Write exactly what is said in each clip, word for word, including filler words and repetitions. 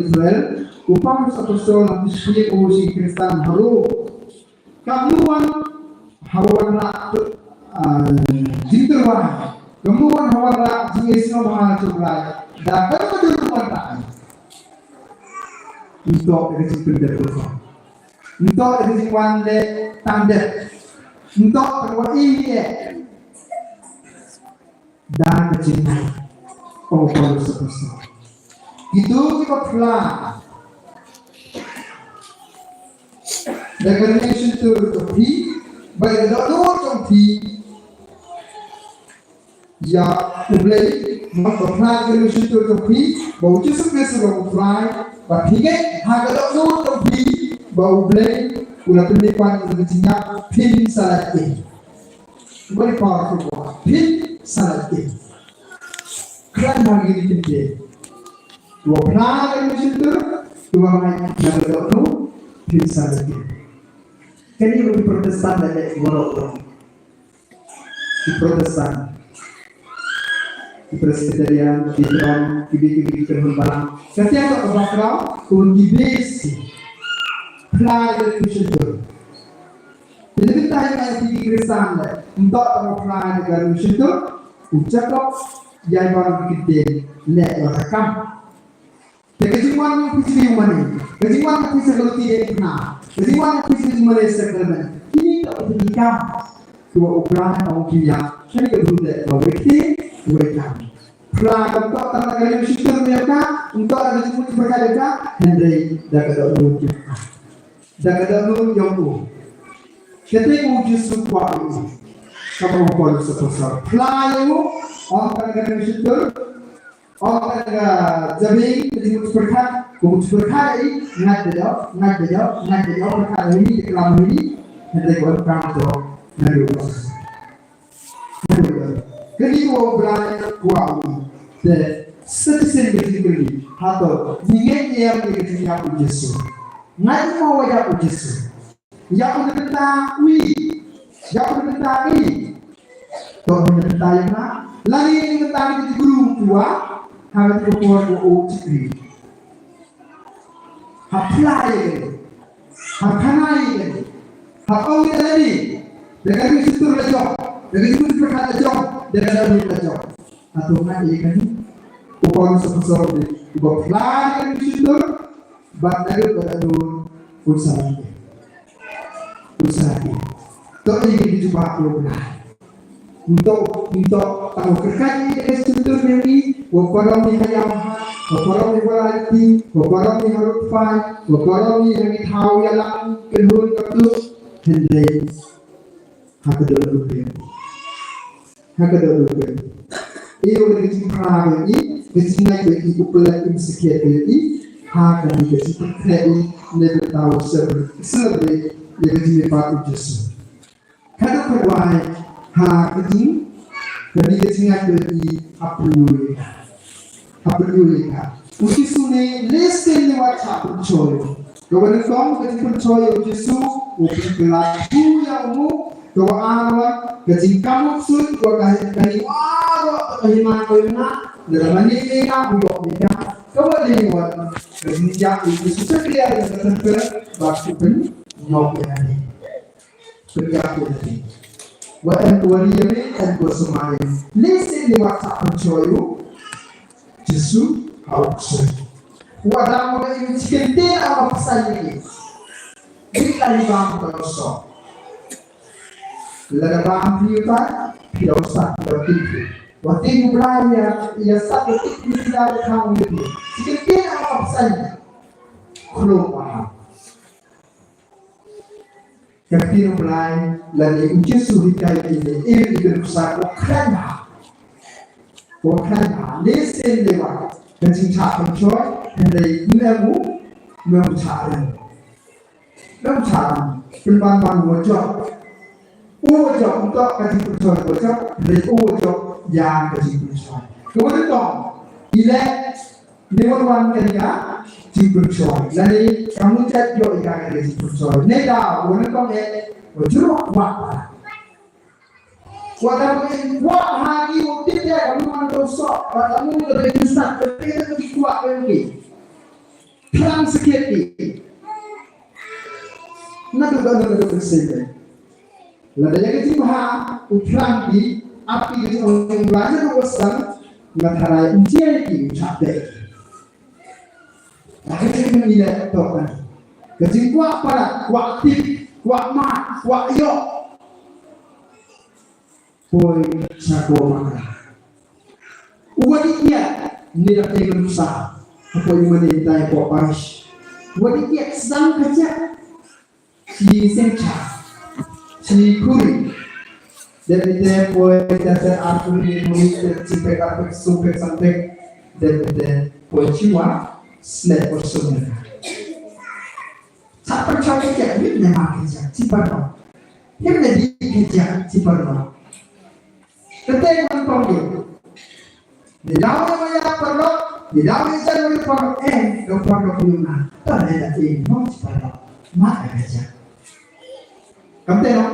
Israel, u Paulus apostol ha u shim u shim Khristan ha Rom. Kam wan ha u wanrah, ah, jingtyrwa. Kam wan ha u wanrah jingïaseng ha u Blei. Da ka ka jingwanrah. Ntok ka jingpyndep. Ntok ka jingwan leh tang dep. Ntok ka wa i eh. Da ka jingngeit. Ong Paulus apostol. Kito kiba phla da ka ri shyntur jong phi, bad ka dohnud jong phi ïa U Blei, bad ka phla da ka ri shyntur jong phi ba U Jisu Khrist u long U Trai, bad phi ngeit ha ka dohnud jong phi ba U Blei u la pynlipad ïa ka jingïap, phin sa lait im. Very powerful word. Phin sa lait im. Khlaiñ ha kine ki kyntien. To phla ka ri shyntur, to ngeit ha ka dohnud, phin sa lait im. Kane ki Protestant lane baroh baroh. Ki Protestant, ki Presbyterian, ki Lutheran, ki bi, ki bi, ki Kynhun Balang. Ka tiang ka background, to ki base. Phla ka ri shyntur. Te na ka bynta ïa ngi ki Khristan leh, ym dei tang ba phla da ka ri shyntur, u Jakob ïa ïa ba ki kyntien leh ïa ka kam. Te ka jingwan jong phi sha ki mane, ka jingwan jong phi sha ka luti dei phna, ka jingwan jong phi sha ki mane sakramen. Kine ki dei ki kam kiba U Blei u ong phi ïa, shane ka bun leh ba u ktien, u kam. Phla kam dei tang da ka ri shyntur ïa ka, ym dei da ka jingmut jingpyrkhat ïa ka, hynrei da ka dohnud ïa ka. Da ka dohnud jong u. Kata U Jisu u kwah ïa u. Kaba u Paulus u phla ïa u, ym tang da ka ri shyntur, ym tang da ka jabieng, ka jingmut jingpyrkhat, ka mut jingpyrkhat ïa i, ngat da jop, ngat da jop, ngat da jop, pyrkhat ïa i, da klam ïa i, hynrei ka ym kam jop, na u. Kane ka U Blei u kwah u. Te sa shisien ka jingkylli. Hato ngi ngeit ïa ka jingïap u Jisu? Ngeit mo wa ïap u Jisu? Ïap u na bynta u. Ïap u na bynta i. To u na bynta ïa nga. Lane u na bynta ki jingkyrkhu wa. Ha ka por u u jingkylli. Ha phla ïa kane. Ha khana ïa kane. Ha ong ïa kane. Da ka ri shyntur la jop. Da ka ri shyntur la jop. Da ka ri la jop. Hato nga ïa kane. U Paulus u phla ïa kane. Uba phla ïa ka ri shyntur. Bad da ka ri la jop. Un sa ïa kane. Un sa ïa kane. To ïa kane jubab ïa u Blei. Nto, nto, tang u kyrkhu ïa ka shyntur ne ngi, wa parom ïa ka ïam ha, wa parom ïa ka lait ti, wa parom ïa ka rut phai, wa parom ïa ka thaw ïalam, kynhun ka tu, hynrei. Ha ka dohnud. Ha ka dohnud. Ïa ka jingphla ïa i, ka jingngeit ïa i, u pynlait im sakhiat ïa i, ha ka jingpyrkhat ïa i, ne ka thaw celebrate, celebrate, ïa ka jingmihpat u Jisu. Ka dei ka wai ha ka jing, ka dei ka jingngeit ba i ha pynïoh ïa ka. Ha pynïoh ïa ka. U Jisu ne lehse ne wat shah pynshoi. Ka ba nyngkong ka jingpynshoi ïa u Jisu, u pynkylla ïa u, ka ba ar wan ka jingkam u ksuid, ka ba ka ka ni wa ro ka hima ka ïa na, da ka mane ïa ka, u ïoh ïa ka. Ka ba dei wan ka jingïap u Jisu shakri ïa ka templ, ba u pynïoh ïa ka. Pynïap ïa lade. Wa em ko ri ïa me, em ko sumar. Lehse ne wat shah pynshoi u Jisu ha u ksuid. Wa dang wa em chicken te a wa pynshoi ïa ki. Bit la i bam ka lo so. Lada bam phi uta, phi da u sat, phi da u tip phi. Wa tip u Blei ïa, ïa sat, wa tip phi da u khang ïa phi. Chicken te a wa pynshoi. Khlong wa ha. Ka ktien u Blei lane u Jisu u hikai ïa ngi, ïa ngi ki nuksa, u khlaiñ bha. U khlaiñ bha. Lehse ne wat ka jingshah pynshoi, hynrei ym em u, ym em u shah rem. Ym em u shah rem. Pynban ban u wa jop. U wa jop, ym toh ka jingpynshoi u wa jop, hynrei u wa jop ïa ka jingpynshoi. Ka wa jop, i leh Ne wan wan ka ïa jingpynshoi. Lane ka mut jait ïoh ïa ka ïa jingpynshoi. Ne da wan kong eh wa jruk wa. Wa da ko in wa ha ki u tip ya ka mut wan to so. Wa ka mut ka ïa jingsak ka ïa ka kwah ka ïa ki. Sakhiat ki. Naduh da naduh ka sdang. Lada ïa ka jingbha u thrang ki, ap ki ka jingong jong u Blei naduh ka sdang, nga tharai u jia ki u chap dei. Ka jingmih leh to kan. Ka jingkwah palat, kwah tip, kwah mad, kwah ïoh. Poi sha ko Mangla. Wat ïa ne da te ngan sa. Poi mane dai ko parish. Wat ïa sdang ka jia. Shi sengcha. Shi khuri. Dep ite poi da se ar khuri ne khuri se chi pek ar pek su pek san pek. Dep ite poi chi wa. Slek poi sung ne. Sa pynchoi ka jia, him ne ma ka jia, chi pynlong. Him ne di ka jia, chi pynlong. Kate man pynlong. Ni daw ne ma ya pynlong, ni daw ne jan ne pynlong, eh, dong pynlong yung na. Ta ne da eh, mo chi pynlong. Ma ka jia. Kam te no,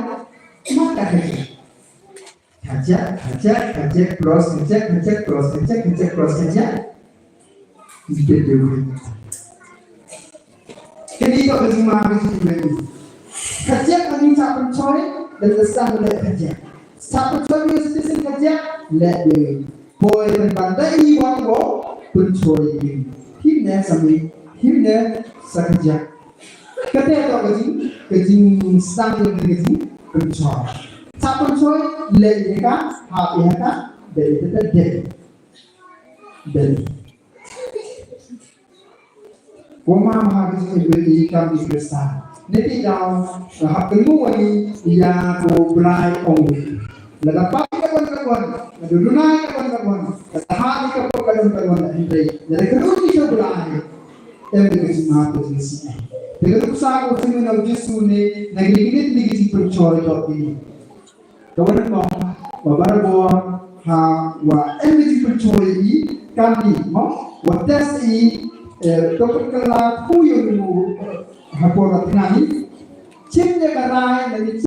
ma ka jia. Kajak, kajak, kajak, plus, kajak, kajak, plus, kajak, kajak, plus, kajak. Ite deu. Kini to ka jingma ka jingma. Kajak ani sa pynchoi, dan lesang le kajak. Sa pynchoi ni station kajak, le deu. Poi pynban da i wan bo, pynchoi ni. Him ne sami, him ne sa kajak. Kate to ka jing, ka jingsang ïa ka jingpynchoi. Sa pynchoi, leh ïa ka, hap ïa ka, dei ïa ka, dei. Dei. Kumba ha ka jingïakhun ïa ka Khristan. Niti daw, nga hap kynmaw ïa ïa ko Blai ong. Lada pang ka wan ka wan, lada dunai ka wan ka wan, lada ha ka pok ka wan ka wan, hynrei lada ka dun ki ka Blai. Em ka jingma ka jingsngew. Te ka nuksa ko jingma u Jisu ne, na ki minit ne ki jingpynchoi dot ki. Ka wan ko, wa barabor, ha, wa em ka jingpynchoi i, kam ni, mo, wa test i, eh, to ka la, pu yo ni mo, ha por la tnga ni. Chim ne ka rai, na ni